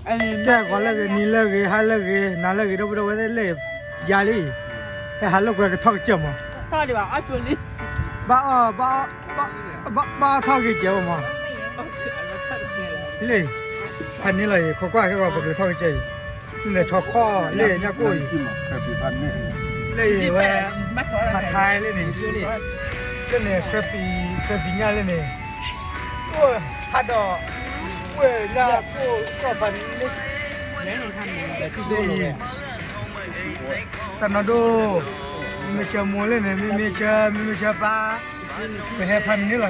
ကဲဂီၤလၢဂ့ၤ နံၤလၢဂ့ၤ ဟါလၢဂ့ၤ နၤလၢဂ့ၤ ဒီပုၢ်ဒီဝဲၢ်သ့ၣ်လၢ ယၤလံ, ဟဲဟးလိာ်ကွဲကထီၣ်ကစၢၢ်မး, ဘၣ်အီၣ် ဘၣ်အီၣ်ထီၣ်ဂ့ၤကဲးမး, လၢ ဖးန့ၢ်လီၤအံၤ ခိးကွၢ်ခဲဂီၤ ပကလဲၤထီၣ်ကစၢၢ်အံၤ, လၢဆီခီၣ်လၢညၣ်ကိၣ်အံၤ, လၢအံၤဝဲ ဖးထါလၢန့ၣ်, လၢန့ၣ် ခရပံၤ ခရပံၤညၣ်လၢန့ၣ်, အိၣ်ဟးဒီး ဝဲၢ်ညၣ်ကိၣ်ကီၢ်ဖးန့ၣ်, တနီၤဒိၣ်, မ့မ့ၢ်ဆၢမိၢ်လၢန့ၣ် မ့မ့ၢ်ဆၢ မ့မ့ၢ်ဆၢပၢ်, ပဟဲဖးန့ၢ်လီၤအံၤ,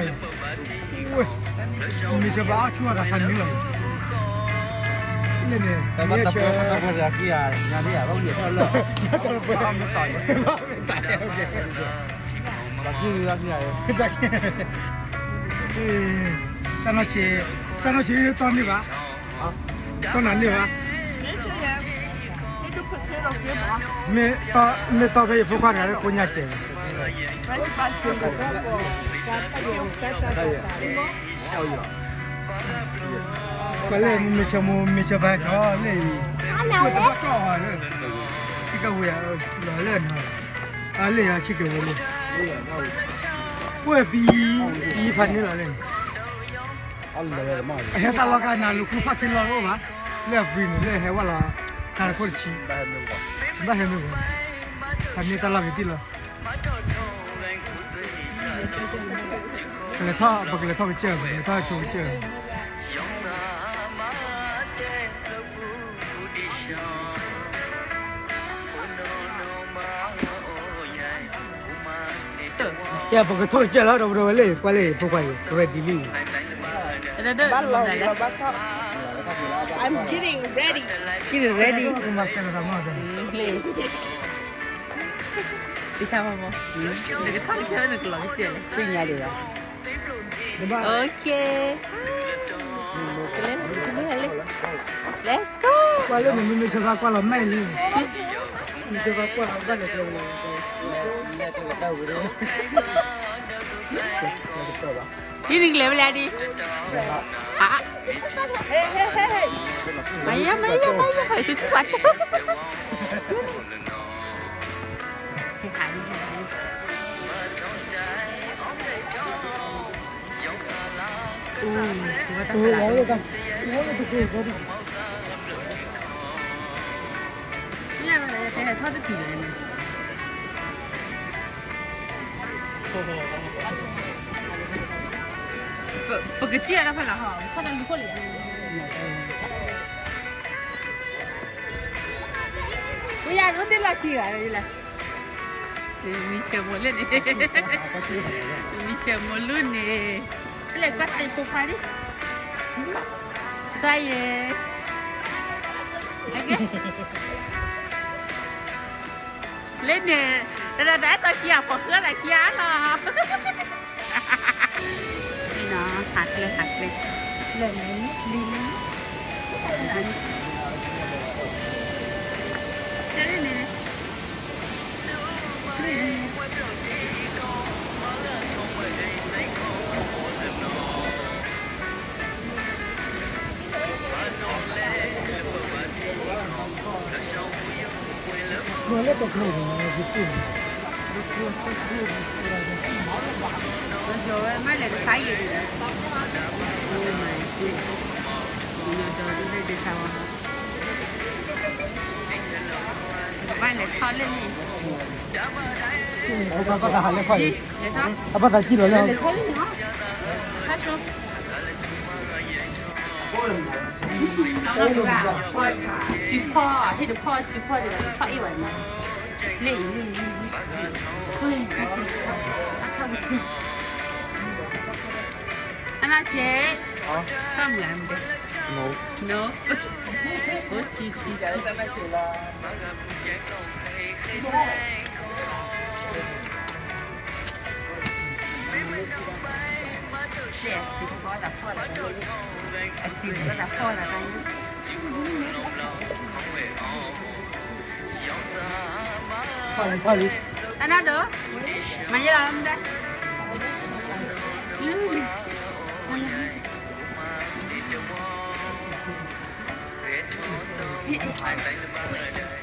မ့မ့ၢ်ဆၢပၢ်အီၣ်ဆူၣ်အီၣ်သးဖးန့ၢ်လီၤအံၤ, လၢန့ၣ် မ့မ့ၢ်ဆၢ တၢ်နီၢ်ဆံး တၢ်နီၢ်ဆံး တီန့ၢ်ဘၣ်, တီနၤန့ၢ်ဘၣ်, မ့ၢ်တီဖဲယဖိခွါတဂၤလၢကိးညါကဲးန့ၣ်, ပှၤလၢမ့မ့ၢ်ဆၢမိၢ် မ့မ့ၢ်ဆၢပၢ်ကီလၢအံၤ, တဘၣ်တီၢ်အီၤလၢ ထံကဝဲၤလၢန့ၣ်, အလၢယၤထံကဝဲၤလၢ, ဝဲၢ်ပံၤ ပံၤဖးန့ၢ်လီၤလၢန့ၣ်, အဟဲတၢ်လီၢ်ကနၤ လူၤဃုဖးထံလီၢ်တအိၣ်ဘၣ်, လၢအfreeန့ၣ် လၢဟဲဝဲလီၤ, တၢ်တခိၣ်တဆံ, ဘၣ်ဟဲမ့ၢ်ဂီၤ, ဖးန့ၢ်တၢ်လီၢ်ဂ့ၤတံၢ်လီၤ, ပကလဲၤထီၣ် ပကလဲၤထီၣ်ကစၢၢ် ပကလဲၤထီၣ်ဆိကစၢၢ် ကဲ ပကထီၣ်ကစၢၢ်လီၤ ဒီပုၢ်ဒီဝဲၢ်လၢ ကွၢ်လၢ ဖိခွါအံၤ readyလံ, ဘၣ်လီၤ ဘၣ်ထီၣ်, I'm getting ready, getting ready, လံ, တဆါမမ, နကထီၣ်ကစၢၢ် နကလီၤကစၢၢ်လံ, သ့ၣ်ညါဒံးဘၣ်, okay, let's go, ကွၢ်လၢနမ့မ့ၢ်ဆၢဘၣ်ကွၢ်လီၤမဲာ်လံ, မ့မ့ၢ်ဆၢဘၣ်ကွၢ်လီၤမဲာ်လံ, ဒ်နကလဲၤဝဲလၢဒ်, ဟါ, မယါ မယါ မယါ ဟဲတုၤပှၤတၢ် ပကစံၣ်အီၤတၢ်ဖဲလၢဟီ ပကထီၣ်တၢ်လူၤခိၣ်လံ, ပယၤဒိၣ်ဒ်လီၢ်ခံဂၤလဲၣ်, မံၤဆဲးမိၢ်လၢန့ၣ်, မံၤဆဲးမိၢ်လၢန့ၣ်, လဲၤကွၢ်တၢ်ယဖိခွါဒ်, တၢ်ယဲ, လၢန့ၣ်, တၢ်တၢ်အဲၣ်တီခံဂၤ ပိာ်ဃုာ်သးခံဂၤလီၤ, လံနီၤ ဟးကျဲ ဟးကျဲ, လဲၤလဲၤလံ, လံန့ၣ် ဘၣ်လဲၤထီၣ်လၢန့ၣ်, အဘၣ်သးကံၢ်လီၤလၢ, စုဖီၣ် ဟ့ၣ်တဖီၣ် စုဖီၣ်ဒံး ထီၣ်အ့ၣ်ဝဲန့ၣ်, လၢအံၤ လၢအံၤ လၢအံၤ, အနီၢ်ဆဲး, တၢ်မုာ်ဧါမ့ၢ်, no, no, အိၣ်ထံထံထံ အနီၢ်ဒိး, မၤယဲလီၤမ့ၢ်ဒၣ်, လၢန့ၣ်, အနီၢ်ဒိး, အကလုၢ်သီၣ်လံ, အကလုၢ်သီၣ်လံ, လၢအံၤ,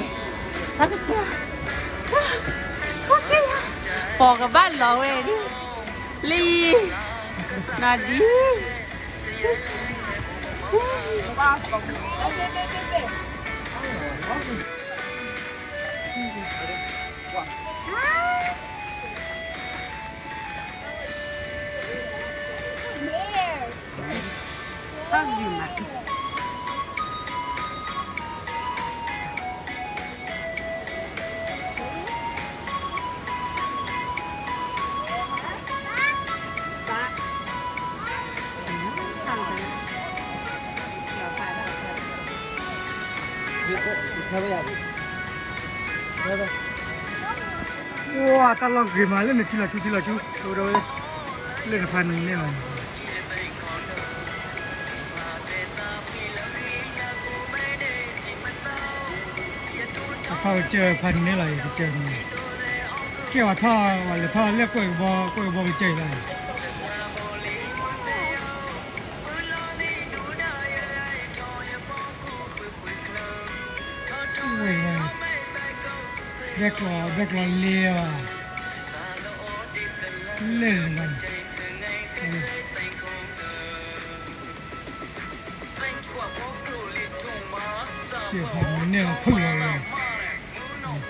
တၢ်ကစၢ်, ပှၤကဘၣ်လီၤဝဲဒၣ်, လၢအံၤ, နဒ် ဝါ တၢ်လီၢ်ဂ့ၤမးလၢန့ၣ် ထံလီၤဆူထံလီၤဆူ, လၢန့ၣ်ဖးန့ၣ်လီၤ. အထီၣ်ကစၢၢ်ဖးန့ၣ်လီၤ ကစၢၢ်န့ၣ်, ကဲဝဲထီၣ်ဝဲလဲၤထီၣ်လၢကွဲၢ်ကဘီ ကွဲၢ်ကဘီကစၢၢ်အံၤလီၤ. ဝဲ, ဘဲကျီၤ ဘဲကျီၤလ့ဘၣ်, လဲၣ်န့ၣ်ဘၣ်န့ၣ်, ကဲဖးန့ၣ်လီၤဖုၣ်လီၤဝဲ. စံၣ်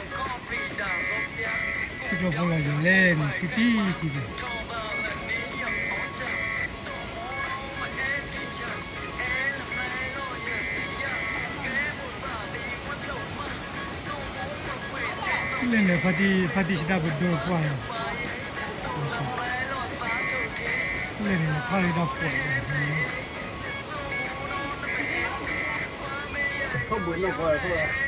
ကျိဖိလီၤယိာ်လဲၣ်န့ၣ် စံတံၢ်တံၢ်ဒီး လဲၣ်န့ၣ် ဖါတံၢ် ဖါတံၢ်ဆံတၢ်ပဒိၣ်ကွၢ်လီၤ, လဲၣ်န့ၣ် ဖါတံၢ်တၢ်ပှဲၤလီ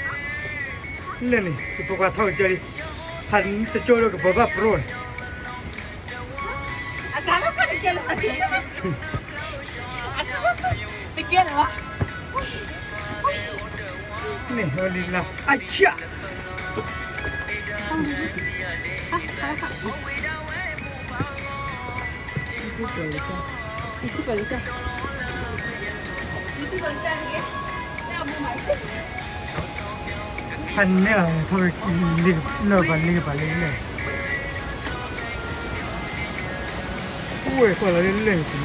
ၤ. လဲၣ်န့ၣ် ယဖိခွါထီၣ်ကစၢၢ်လံ, ဟးတကၠိဒီးကပၤဘၣ်ပရိၣ်န့ၣ်, တကဲလၢၤဘၣ်, န့ၣ်ဟဲလံလၢ အဆၣ် ဖးန့ၢ်လီၤ ထီၣ်လၢပှၤလ့ပှၤလ့လဲၣ်, အိၣ်ဝဲကွၢ်လီၤလၢလဲၣ်န့ၣ်, အိၣ်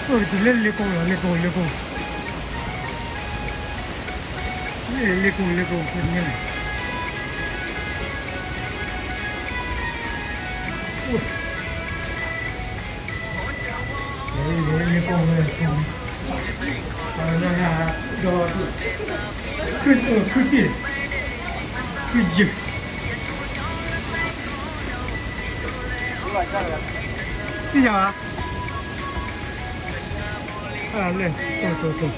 ကတုၤလၢလ့ကိၣ်လီၤ လ့ကိၣ် လ့ကိၣ်, လ့ကိၣ် လ့ကိၣ် ဖဲန့ၣ်, လ့ကိၣ် လ့ကိၣ်, ဒီး ခုတံၢ်, ခုယုၢ်, သ့ၣ်ညါဘၣ်, လဲၣ်, တိၢ်တိၢ်တိၢ်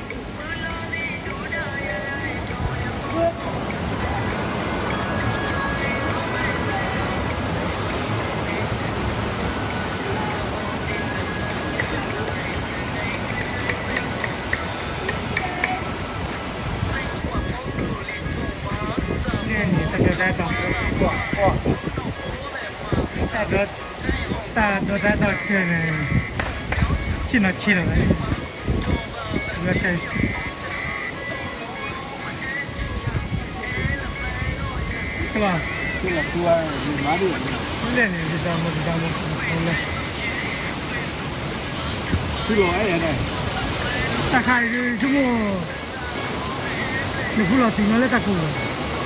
န့ၣ်န့ၣ် တၢ်ဒိးတၢ်တီၤ, တၢ်ဒိး, တၢ်ဒိးတၢ်တီၤကဲန့ၣ်, ဆ့ၣ်နီၤဆ့ၣ်နီၤလီၤ, ဝဲကဲ ကလီၤ, လဲၣ်န့ၣ် ယတၢ်မၤတၢ်မၤလၢ, တၢ်ခါအံၤဒုး ဆိကမိၣ်, နဖုလီၤတုၤနီၤလၢတၢ်ကိၢ်လီၤ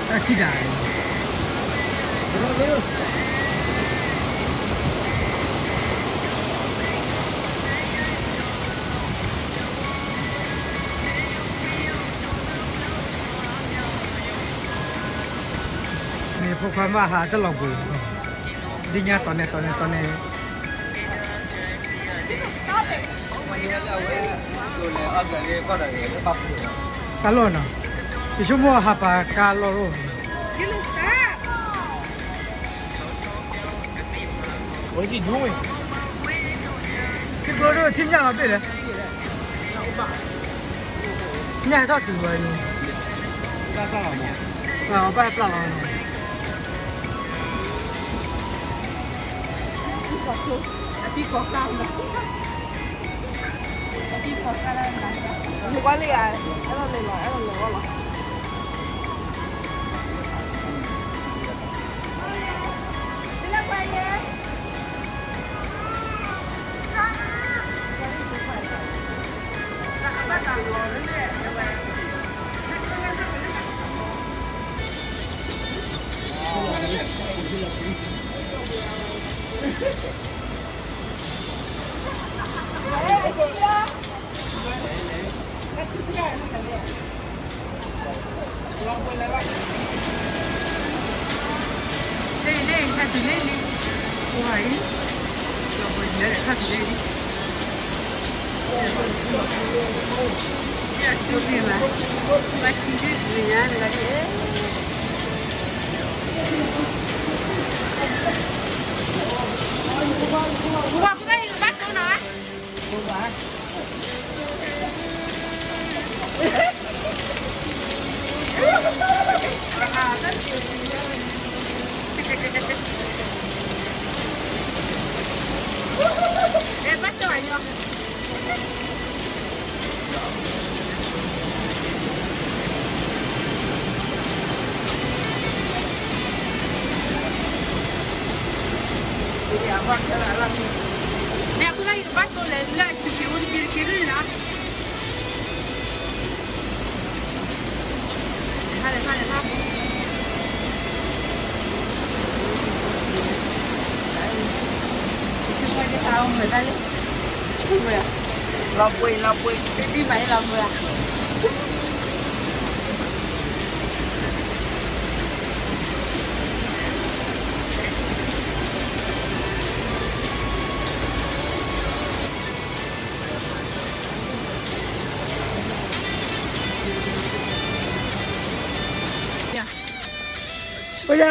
တၢ်ခံတၢ် န့ၣ်ဖိခွါမးဟးတလီၤဘှံး, ဒ်ညါတီၤန့ၣ်တီၤန့ၣ်တီၤန့ၣ် ကါလီၤနီၤ, ယဆိကမိၣ်ဟးပာ်ကါလီၤရိၣ်, ထံကျိဒိၣ်ထံညၣ်လီၤဘ့ၣ်လဲၣ်, ညၣ်ဟဲထီၣ်တုၤဝဲ, ဘၣ်ဟဲပျၢ်လီၤနီၤ. နကွၢ်လံဧါ, အဲၣ်ဒိးလဲၤလီၤ, အဲၣ်ဒိးလဲၤဝဲလီၤ. လ့ၣ်လ့ၣ် ထါတုၤလ့ၣ်လံ, ပှၤအံၤ, လီၤဘှံးလၢထါတုၤလ့ၣ်လံ, ယဆူၣ်က့ၤဘၣ်, ဘၣ်ဆူၣ်က့ၤညါလၢက့ၤ, ပှၤပှၤအံၤဘၣ်တိၢ်နီၤ, အဲ ဘၣ်တီၢ်အီၤညီ, န့ၣ်အဃိသတးယကဘၣ်တိၢ်လဲၤလၢအစုက့ၤအိၣ်တက့ၢ်တက့ၢ်န့ၣ်လီၤ. လီၤပှ့ၤ လီၤပှ့ၤ တံၢ်မးလီၤပှ့ၤဧါ. အိၣ်ယၤ,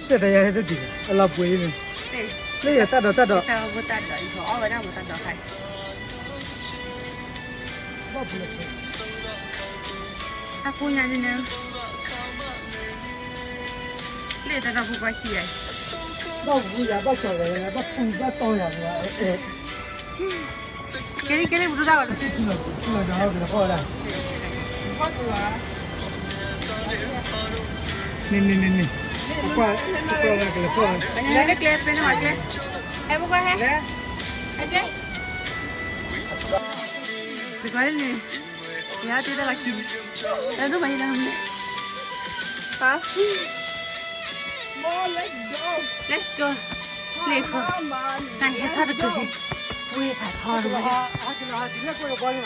တဲတၢ်ယၤဟဲတဒံး, အလီၤပှ့ၤအံၤန့ၣ်, လၢယတၢ်ဒိးတၢ်ဒိး, အဖိညါန့ၣ်, လၢတၢ်ဒိးဖိခွါခံဂၤ, ဘၣ်ဝံယၤ ဘၣ်ကၠီၤယၤ ဘၣ်ပူၤဘၣ်တီယၤ, ကဲလံ ကဲလံ ပဒိၣ်တၢ်ဘၣ်, မ့ၢ် မ့ၢ် မ့ၢ် မ့ၢ်, ပကွၢ် ပကွၢ်လၢကလဲၤဖီၣ်, လၢကျဲဖဲန့ၣ်မးကျဲ, ဟဲ ပကွၢ်ဟဲ, ဟဲကျဲ, ပကွၢ်လံန့ၣ်, ယၤတ့တၢ်လီၢ်ခံ, တၢ်ဒိၣ်မးယလၢမ့ၢ်, ဟါ, let's go, လ့ၣ်ခိၣ်, တၢ်ဟဲထီၣ်တတုၤန့ၣ်, ဝ့ၢ်ဖးထီတဝဲ, န့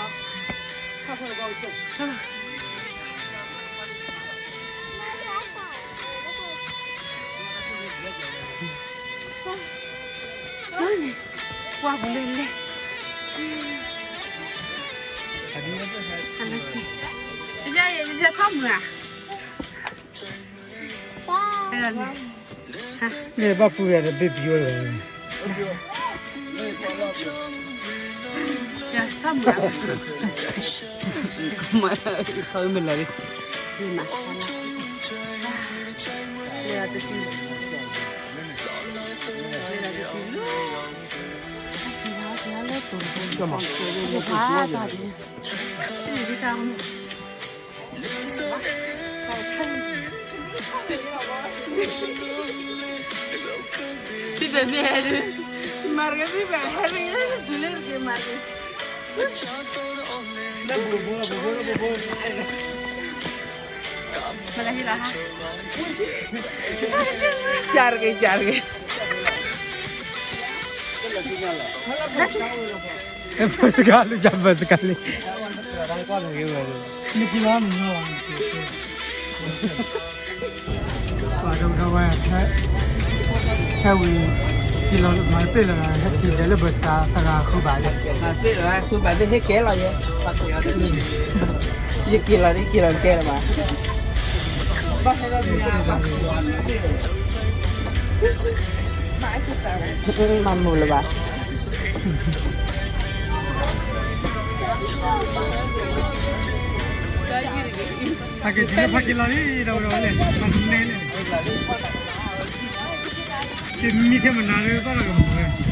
ၣ်, ကွၢ်ပူၤလၢလဲၣ်, အလီၤဆံ, ယထီၣ်မုာ်ဧါ, န့ၣ်ဘၣ်ပူၤယၤဒီး baby အိၣ်လီၤ, ယထီၣ်မုာ်ဧါ, ထီၣ်မ့ၢ်လီၤလံ, လၢတတုၤ, လၢတတုၤလီၤ, ဖးတၢ်ဒ်န့ၣ်, န့ၣ်ဒ်စၢ် ဘံၣ်ဘဲၣ်မ့ၢ်ဟဲဒုး, မၤတဂ့ၤ ဘံၣ်ဘဲၣ်ဟဲတဂ့ၤ တုၤလၢတဂ့ၤမၤတဂ့ၤ, လၢဘိဘိလၢဘိဘိလၢဘိဘိ, လၢ ကၢ်တဂ့ၤ ကၢ်တဂ့ၤ ဘၢစကၤလူၤ ယဘၢစကၤလံ နကလီၤ ပှၤဒိၣ်ထီၣ်ဝဲ ဟဲဝံၤ က့ၤလီၤမၤတပ့ၢ်လီၤ ဟဲက့ၤဒဲးလၢဘၢစကၤ သရၣ်ဃုဘၣ်လၢ မၤတပ့ၢ်လီၤ ဃုဘၣ်သ့ၣ်ဟဲကဲလီၤယဲ ယက့ၤလီၤ ယက့ၤလီၤကဲလီၤဘၣ် ဘၣ်ဟဲလီၤ မၤမူလၢၤဘၣ် ဟဲက့ၤလီၤလံ ဒီးဝဲလဲၣ် မၤနဲလဲၣ် တမံၤထဲမနၤလၢဘၣ်လီၤကမူၤဝဲ